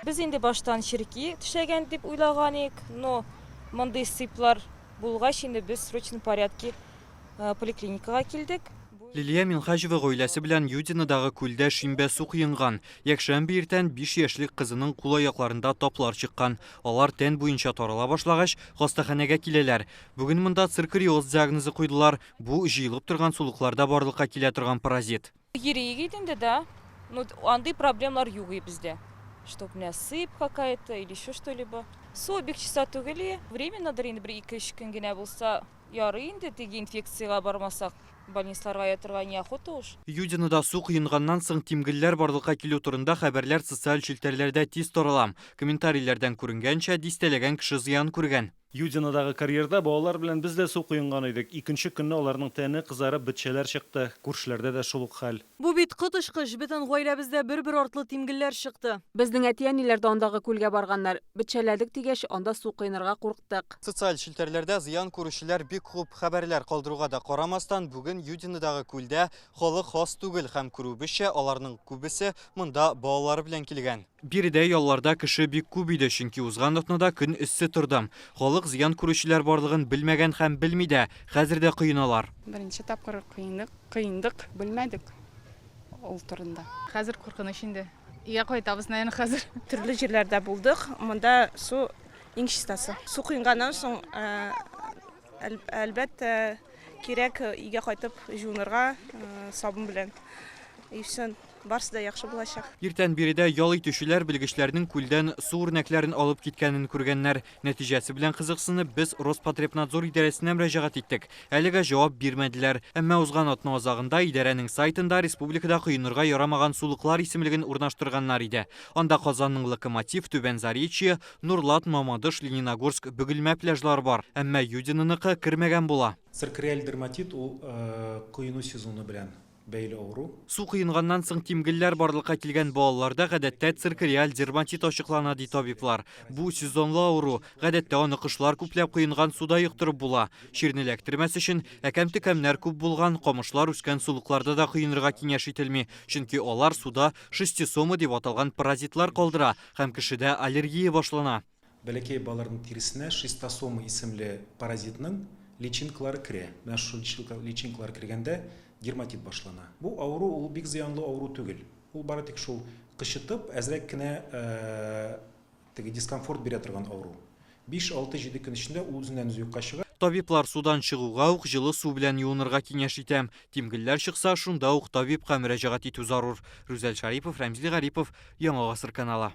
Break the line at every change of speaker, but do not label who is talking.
Без инде баштан черки тешләгән дип уйлаган идек, но мондый сыйплар булгач инде без в срочном порядке поликлиникага килдек.
Лилия Минһаҗева гаиләсе белән Юдинодагы күлдә шимбә су коенган. Якшәмбе иртән биш яшьлек кызының кул-аякларында таплар чыккан. Алар тән буенча тарала башлагач, хастаханәгә киләләр. Бүген монда циркариоз диагнозы куйдылар, бу, җыелып торган сулыкларда барлыкка килә торган паразит.
Йөри иде инде, да. Ну, андый проблемалар юк и бездә. Чтоб менә сыпь какая-то или еще что-либо. Су бик чиста түгел и. Временнадыр инде, бер ике-өч көн генә булса ярый инде, теге инфекциягә бармасак, больницаларга ятырга неохота уж.
Юдинода су коенганнан соң тимгелләр барлыкка килү турында хәбәрләр социаль челтәрләрдә тиз тарала. Комментарийләрдән күренгәнчә, дистәләгән кеше зыян күргән.
Юдинодагы карьерда балалар белән без дә су коенган идек. Икенче көнне аларның тәне кызарып, бетчәләр чыкты. Күршеләрдә дә шул ук хәл.
Бу бит коточкыч! Бөтен гаиләбездә бер-бер артлы тимгелләр чыкты.
Безнең әти-әниләр дә андагы күлгә барганнар. Бетчәләдек дигәч, анда су коенырга курктык.
Социаль челтәрләрдә зыян күрүчеләр бик күп хәбәрләр калдыруга да карамастан, бүген Юдинодагы күлдә халык аз түгел һәм, күрүебезчә, аларның күбесе монда балалары белән килгән. Биредә ялларда кеше бик күп иде, чөнки узган атнада көн эссе торды. Халык зыян күрүчеләр барлыгын белмәгән һәм белми дә, хәзер дә коеналар.
Беренче тапкыр коендык, коендык, белмәдек ул турында.
Хәзер куркыныч инде. Өйгә кайтабыз, наверное, хәзер.
Төрле җирләрдә булдык, монда су иң чистасы. Су коенганнан соң, әлбәттә, кирәк өйгә кайтып җуынырга сабын белән. И все. Барсы да яхшы булачак.
Иртән биредә ял итүчеләр белгечләрнең күлдән су үрнәкләрен алып киткәнен күргәннәр. Нәтиҗәсе белән кызыксынып, без Роспотребнадзор идарәсенә мөрәҗәгать иттек. Әлегә җавап бирмәделәр. Әмма узган атна азагында идарәнең сайтында республикада коенырга ярамаган сулыклар исемлеген урнаштырганнар иде. Анда Казанның Локомотив, Түбән Заречье, Нурлат, Мамадыш, Лениногорск, Бөгелмә пляжлары бар. Әмма Юдиноныкы кермәгән була.
Циркариаль дерматит ул коену сезоны белән бәйле авыру.
Су коенганнан соң тимгелләр барлыкка килгән балаларда гадәттә циркариаль дерматит ачыклана, ди табиблар. Бу, сезонлы авыру. Гадәттә аны кошлар күпләп коенган суда йоктырып була. Чирне эләктермәс өчен, әкәм-төкәмнәр күп булган, камышлар үскән сулыкларда да коенырга киңәш ителми, чөнки алар суда шистисома дип аталган паразитлар калдыра һәм кешедә аллергия башлана.
Бәләкәй балаларның тиресенә шистосома исемле паразитның личинкалары керә. Менә шул личинкалар кергәндә дерматит башлана. Бу авыру ул бик зыянлы авыру түгел. Ул бары тик шул кычытып, әзрәк кенә теге дискомфорт бирә торган авыру. Биш, алты, җиде көн эчендә ул үзеннән-үзе юкка чыга.
Табиблар судан чыгуга ук җылы су белән юынырга киңәш итә. Тимгелләр чыкса, шунда ук табибка мөрәҗәгать итү зарур. Рүзәл Шәрипов, Рәмзил Гарипов, Яңа Гасыр каналы.